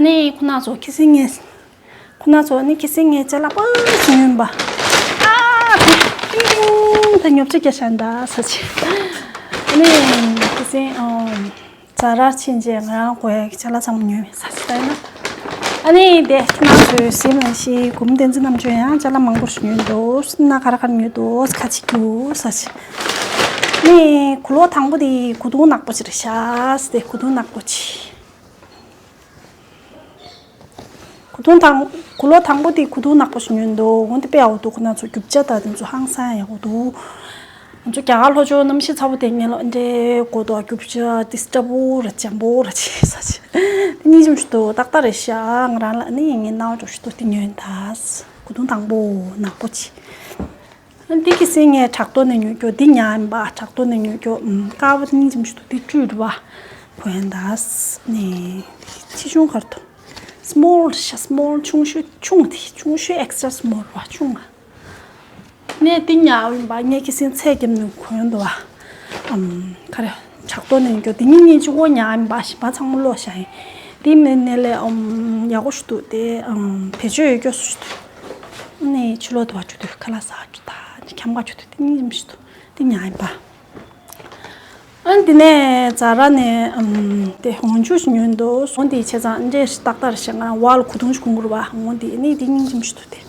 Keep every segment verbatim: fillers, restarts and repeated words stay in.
ནི་ཁོ་ན་ཚོ་ཁི་སིང་ངེ། ཁོ་ན་ཚོ་ནི་ཁི་སིང་ངེ་ཅ་ལག་པ་ཞིག་ཉོས་པ། ཨ་ཏིང་ཏིང་ད་ཉོབ་ཅིག་རྒྱ་ཤ་འདའ་ས་ཆེ། ནི་ཁི་སིང་ཨོ། ཛ་ར་ཕྱིན་ཆད་ང་རང་དགོས་ཡག་ཅ་ལག་ཚང་མ་ཉོས་མེད་ས་ཆེ་ད་ཡིན་ན། ཨ་ནི་དེ་ཁྱེད་རང་ཚོའི་སེམས་ལ་ཤེས་གོམ་བསྟན་འཛིན་རྣམ་དཔྱོད་ཡང་ཅ་ལག་མང་པོ་ཞིག་ཉོས་འདུག་སྣ་ཁ་ར་ཁར་ཉོས་འདུག་ཁ་ཆེ་རྒྱུ་ས་ཆེ། ནི་གུ་ལོ་དང་པོ་དེ་གུ་དུང་ནག་པོ་ཞིག་རེད་ཤག་དེ་གུ་དུང་ནག་པོ་ཆེ། གུ་དུང་དང་གུ་ལོ་དང་པོ་དེ་གུ་དུང་ནག་པོ་ཞིག་ཉོས་འདུག་འོན་ཏེ་དཔེ་ཡག་པོ་འདུག་ཁོ་ན་ཚོ་རྒྱུ་ཆ་དང་དེ་ཚོ་ཧང་སང་ཡག་པོ་འདུག་ང་ཚོ་རྒྱ་གར་ལྷོ་ཕྱོགས་གནམ་གཤིས་ཚ་པོ་དེ་ངན་ལོ་འདྲེ་གོ་དོ་རྒྱུ་ཆ་དེ་སྐྲ་བོ་ར་འཇམ་པོ་ར་ཆེ་ས་ཆེ། དེ་གཉིས་ཅུམ་ཞིག་འདུག་ཏག་ཏག་རེད་ཤག་ང་རང་ལ་ནི་ངའི་ནའོ་འགྲོ་ཞིག་འདུག་དེ་ཉོས་ད། གུ་དུང་དང་པོ་ནག་པོ་ཆེ། འདི་གི་སེང་ངས་བྲག་ཐོག་ནས་ཉོས་རྒྱུ་འདི་ཉག་ཡིན་པ། བྲག་ཐོག་ནས་ཉོས་རྒྱུ་ཨམ་དཀར་པོ་སྙིང་རྗེ་མོ་ཞིག་འདུག་འདི་བཀྲུས་རེད་པ། གོན་ད་ནི་ཆེ་ཆུང་གར་དུ། སི་མོལ་ཤ་སི་མོལ་ཆུང་ཤོས་ཆུང་དེ་ཆུང་ཤོས་ཨེག་སི་ཊ་སི་མོལ་བ་ཆུང་ང་། ནས་འདི་ཉག་ཡིན་པ་ངས་གི་སེང་ཚད་རྒྱབ་ནས་གོན་འདུག་བ། ཨམ་ག་རེ། བྲག་ཐོག་ནས་ཉོས་རྒྱུ་འདི་གཉིས་གཉིས་གཅིག་པོ་ཉག་ཡིན་པ་གཞན་པ་ཚང་མ་ལོག་བཞག་ཡིན། འདི་མིན་ནས་ལས་ཨམ་ཡག་པོ་ཞིག་འདུག་དེ་ཨམ་བེད་སྤྱོད་ཡོད་རྒྱུ་ཞིག་འདུག་ནས་ཕྱི་ལོག་ཏུ་བ་ཆུ་དུས་ཁ་ལག་ཟ་ཆུ་ད་ཁྱམ་ག་ཆུ་དུས་དེ་གཉིས་ཅུམ་ཞིག་འདུག་དེ་ཉག་ཡིན་པ། ཨ་འདི་ནས་ཛ་ར་ནས་ཨམ་དེ་འོ་འཇུ་ཞིག་ཉོས་འདུག་འོ་འདི་བྱས་ཙང་འདྲེ་ཞིག་ཏག་ཏག་རེད་ཤག་ང་རང་བ་ལ་གུ་དུང་ཞིག་གོན་དགོས་རེད་པ། འོ་འདི་ནི་དེ་གཉིས་ཅུམ་ཞིག་འདུག་དེ་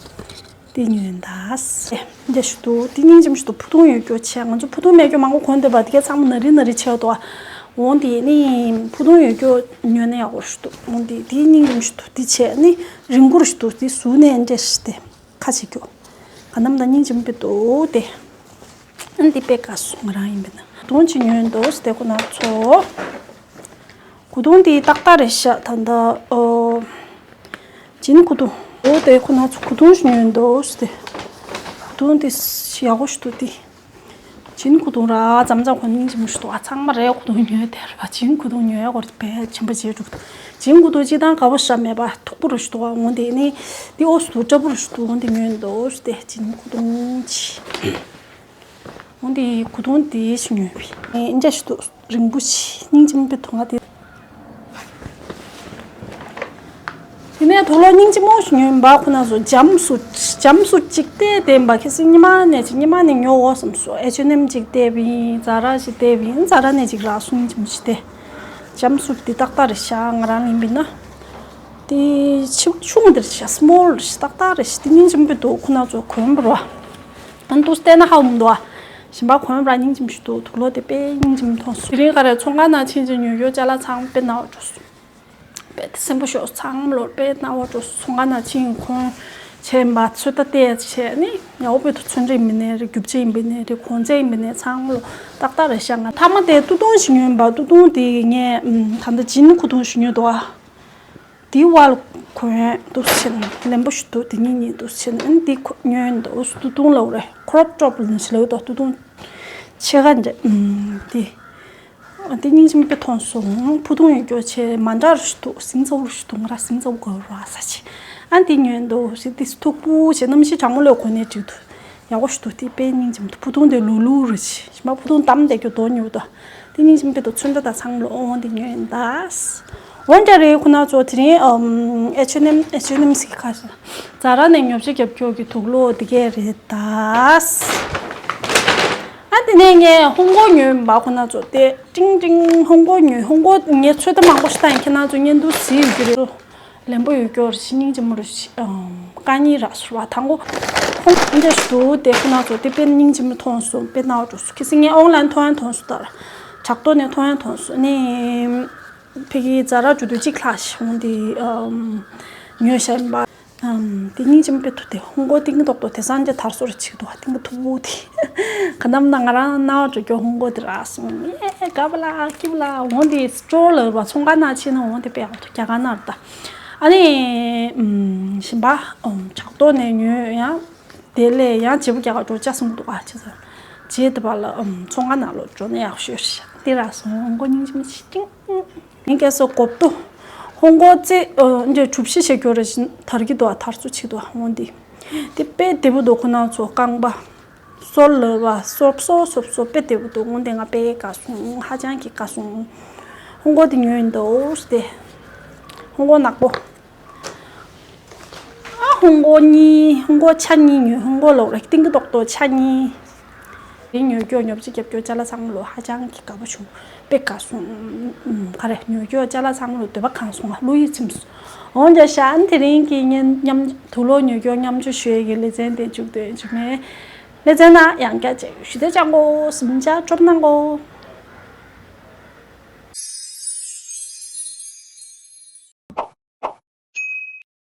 དེ་ཉོས་ད་སེ་འདྲེ་ཞིག་འདུག་དེ་གཉིས་ཅུམ་ཞིག་འདུག་ཕུ་ཐུང་ཡོད་རྒྱུ་བྱས་ང་ཚོ་ཕུ་ཐུང་མེད་རྒྱུ་མང་པོ་གོན་བསྡད་པ་དེ་གས་ཚང་མ་ན་རི་ན་རི་བྱས་འདུག་འོ་འདི་ནི་ཕུ་ཐུང་ཡོད་རྒྱུ་ཉོས་ན་ཡག་པོ་ཞིག་འདུག་འོ་འདི་དེ་གཉིས་ཅུམ་ཞིག་འདུག་དེ་བྱས་ནི་རིང་པོ་ཞིག་འདུག་དེ་ཟུར་ནས་འདྲེ་ཞིག་དེ། ཁ་ཕྱེ་རྒྱུ། ག་ནམ་ད་སྙིང་རྗེ་མོ་དཔེ་འདུག་སྟེ། ཨ་ནི་དཔེ་དགའ་སོང་ང་རང་ཡིན་པས་ན། གུ་དུང་ཅིག་ཉོས་འདུག་སྟེ་ཁོ་ན་ཚོ། གུ་དུང་འདི་ཏག་ཏག་རེད་ཤག་ད་ལྟ་ཨོ། ཇིན་གུ་དུང་། འོ་དེ་ཁོ་ན་ཚོ་གུ་དུང་ཞིག་ཉོས་འདུག་སྟེ། གུ་དུང་འདི་ཡག་པོ་ཞིག་འདུག་སྟེ། ཇིན་གུ་དུང་ར་འཇམ་འཇམ་ཁོ་སྙིང་རྗེ་མོ་ཞིག་འདུག་ཨ་ཚང་མ་རས་གུ་དུང་ཉོས་དེ་རེད་པ། ཇིན་གུ་དུང་ཉོས་ཡག་གོ་རེད་པས་ཆེན་པོ་བྱས་འགྲོ་གི་འདུག་ཇིན་གུ་དུང་སྤྱིར་བཏང་དགའ་པོ་ཞེ་དྲག་མེད་པ་མཐུག་པོ་རུ་ཞིག་འདུག་འོ་འདི་ནི་འདི་ཨོ་སུ་འདྲ་པོ་རུ་ཞིག་འདུག་འོ་འདི་ཉོས་འདུག་སྟེ་ཇིན་གུ་དུང་ཅི། འོ་འདི་གུ་དུང་འདི་ཞིག་ཉོས་པས་འདྲ་ཞིག་འདུག་རིང་པོ་ཞིག་སྙིང་རྗེ་མོ་དཔེ་དུང་ང་དེ། དེ་ནས་དུག་ལོག་སྙིང་རྗེ་མོ་ཞིག་ཉོས་པ་ཁོ་ན་ཚོ་འཇམ་སུ་འཇམ་སུ་གཅིག་བལྟས་བསྟན་པ་ཁེ་སི་ཉི་མ་ནས་ཅིག་ཉི་མ་ནས་ཉོ་འོ་བསམ་སོ་ཨེ་ཆོ་ནེམ་གཅིག་བལྟས་པ་ཡིན་ཛ་ར་ཞིག་བལྟས་པ་ཡིན་ཛ་ར་ནས་ཅིག་རག་སོང་སྙིང་རྗེ་མོ་ཞིག་སྟེ། འཇམ་སུ་དེ་ཏག་ཏག་རེད་ཤག་ང་རང་ཡིན་པས་ན། དེ་ཆུང་ཆུང་དེ་རེད་ཤག་སི་མོལ་རེད་ཤག་ཏག་ཏག་རེད་ཤག་དེ་སྙིང་རྗེ་མོ་དཔེ་འདུག་ཁོ་ན་ཚོ་གོན་པ་རོ། ཨ་ནི་དུས་བལྟས་ན་ཧ་གོ་མི་འདུག་ཨ། གཞན་པ་གོན་པ་ར་སྙིང་རྗེ་མོ་ཞིག་འདུག་དུག་ལོག་དེ་དཔེ་སྙིང་རྗེ་མོ་མཐོང་སོང་། དེ་རིང་ག་རེ་ཚོང་ཁང་ནང་ཕྱིན་ཅིག་ཉོ་རྒྱུ་ཅ་ལག་ཚང་དཔེ་ནག་པོ་འགྲོ་སོང་། དཔེ་དེ་སེམས་པ་ཤོར་ཚང་མ་ལོ་དཔེ་ནག་པོ་འགྲོ་སོང་། ཚོང་ཁང་ནང་ཕྱིན་གོན་བྱས་མ་ཚོད་ལྟ་བལྟས་བྱས་ནི་ཡག་པོ་དཔེ་དུ་ཚོན་རིས་མི་ནས་རེད་རྒྱུ་ཆ་ཡིན་པ་ནས་རེད་གོང་ཚད་ཡིན་པ་ནས་ཚང་མ་ལོ་ཏག་ཏག་རེད་ཤག་ང་མཐའ་མ་དེ་སྟོད་ཐུང་ཞིག་ཉོས་པ་སྟོད་ཐུང་དེ་ངས་ད་ལྟ་ཇིན་གུ་དུང་ཞིག་ཉོས་འདུག་ཨ། དེའི་བར་ལ་གོན་འདུག་ཕྱིན་ལེན་པོ་ཞིག་འདུག་དེ་གཉིས་གཉིས་འདུག་ཕྱིན་ཨ་ནི་དེ་གོ་ཉོས་འདུག་སྟོད་ཐུང་ལབ་རེད་ཁོ་རོབ་ཊོབ་ལབ་ནས་ཞིག་ལབ་འདུག་སྟོད་ཐུང་ཕྱེད་ཀ་འདྲ་དེ། དེ་སྙིང་རྗེ་མོ་དཔེ་མཐོང་སོང་། ཕུ་ཐུང་ཡོད་རྒྱུ་བྱས་མ་འདྲ་རུ་ཞིག་འདུག་ཟིང་ཚ་བོ་རུ་ཞིག་འདུག་ང་ར་ཟིང་ཚ་བོ་དགོས་ར་ས་ཆེ། ཨ་དེ་ཉོས་འདུག་ཞེས་དེ་མཐུག་པོ་བྱས་གནམ་གཤིས་གྲང་མོ་ལོས་གོན་ནས་འགྲིག་འདུག་ཡག་པོ་ཞིག་འདུག་དེ་དཔེ་སྙིང་རྗེ་མོ་འདུག་ཕུ་ཐུང་དེ་ལུག་ལུག་རུ་ཞིག་ཞིམ་པ་ཕུ་ཐུང་བསྡམས་བསྡད་རྒྱུ་དོ་ཉོས་འདུག་དེ་སྙིང་རྗེ་མོ་དཔེ་འདུག་ཚོན་ཁྲ་དང་ཚང་མ་ལོ་ཨོང་དེ་ཉོས་འདུག་འོན་ཀྱང་རེད་ཁོ་ན་ཚོ་དེ་རིང་ཨེ་ཆོ་ནེམ་ཨེ་ཆོ་ནེམ་ཟིག་ཁ་ཤས་ཛ་ར་ནས་ཉོ་ཆ་རྒྱབ་སྐྱོར་གྱི་དུག་ལོག་དེ་གས་རེད་ད། ཨ་དེ་ནས་ངས་ཧོང་གོ་ཉོས་མ་ཁོ་ན་ཚོ་དེ་ཀྲིང་ཀྲིང་ཧོང་གོ་ཉོས་ཧོང་གོ་ངས་ཚོད་ལྟ་མང་པོ་ཞིག་བཏང་ཡིན་ཁྱེད་རང་ཚོ་བརྙན་ཐུང་གཟིགས་ཡོད་ཀྱི་རེད། ལེན་པོ་ཡོད་སྐྱོར་ཞིག་སྙིང་རྗེ་མོ་རུ་ཞིག་ཨམ་དཀའ་ངལ་རག་སོང་བ་དང་པོ་ཧོང་གོ་འདྲ་ཞིག་འདུག་དེ་ཁོ་ན་ཚོ་དེ་དཔེ་སྙིང་རྗེ་མོ་མཐོང་སོང་དཔེ་ནག་འགྲོ་སོང་ཁྱེད་སི་ངས་ཨོན་ལན་མཐོང་ཡང་མཐོང་སོང་ད་བྲག་ཐོག་ནས་མཐོང་ཡང་མཐོང་སོང་ནི། ཕ་གི་ཛ་ར་ཇུ་དུ་གཅིག་ལྷག་ཞིག་འོང་དེ་ཉོས་བཞག་ཡིན་པ། དེ་སྙིང་རྗེ་མོ་དཔེ་ཐུག་དེ་ཧོང་གོ་ཏིང་ཏོག་ཏོ་དེ་སང་རྒྱ་དར་སོ་རེ་ཆིག་ཏུ་ཧ་ཏིང་ཐུག་པོ་དེ་ག་ནམ་ན་ང་རང་ན་བ་འགྲོ་རྒྱུ་ཧོང་གོ་དེ་རག་སོང་ཨེ་ག་བ་ལ་ཀི་བ་ལ་འོང་དེ་སྤྲོ་ལ་བ་ཚོང་ཁང་ན་ཕྱིན་ན་འོང་དེ་དཔེ་ཡག་ཏུ་རྒྱ་གར་ན་རེད་ད། ཨ་ནི་ཞིམ་པ་ཕྲག་དོག་ནས་ཉོས་ཡང་དེ་ལས་ཡང་བརྗེ་པོ་རྒྱ་གར་འགྲོ་ཅག་སོང་འདུག་ཨ་ཆེ་ས་རྗེས་དེ་བ་ལ་ཚོང་ཁང་ན་ལོ་འགྲོ་ན་ཡག་ཤོས་རེད་དེ་རག་སོང་ཧོང་གོ་སྙིང་རྗེ་མོ་ཆིག་ཀྱང་། ངས་སྐད་སོ་གོབ་ཏོ། ཧོང་གོ་ཙེ་འདྲ་གྲུ་བཞི་བྱེད་རྒྱུ་རེ་བཞིན་དར་གྱི་འདུག་ཨ་དར་ཚུ་ཆིག་འདུག་ཨ་འོང་འདི། དེ་དཔེ་བདེ་པོ་འདུག་ཁོ་ན་ཚོ་རྐང་པ། སོལ་ལ་བ་སོབ་སོབ་སོབ་སོབ་དཔེ་བདེ་པོ་འདུག་འོང་འདི་ང་དཔེ་དགའ་སོང་ཧ་ཅང་གི་དགའ་སོང་། ཧོང་གོ་དེ་ཉོས་འདུག་སྟེ། ཧོང་གོ་ནག་པོ། ཨ་ཧོང་གོ་གཉིས། ཧོང་གོ་ཆ་གཉིས་ཉོས། ཧོང་གོ་ལོག་རེད། ཏིང་གི་ཏོག་ཏོ་ཆ་གཉིས། དེ་ཉོ་རྒྱུ་ཉོ་ཆ་རྒྱབ་རྒྱུ་ཅ་ལག་ཚང་མ་ལོ་ཧ་ཅང་གི་དགའ་པོ་བྱུང་། དཔེ་དགའ་སོང་། ཨུམ། ག་རེ། ཉོ་རྒྱུ་ཅ་ལག་ཚང་མ་ལོ་འདོད་པ་གང་སོང་། ང་བློ་ཡིད་ཚིམ་སོང་། འོན་ཀྱང་ཤ་ཨན་དེ་རིང་གི་ཉན་མཉམ་དུག་ལོག་ཉོ་རྒྱུ་མཉམ་སྤྱོད་ཞུ་ཡས་ཀྱི་ལེ་ཚན་དེ་མཇུག་སྡོད་བྱུང་མེད། ལེ་ཚན་ན་ཡང་བསྐྱར་མཇལ་ཞུ་དེ་ཅང་གོ་སུམ་ཅ་ཀྲོབ་གནང་གོ།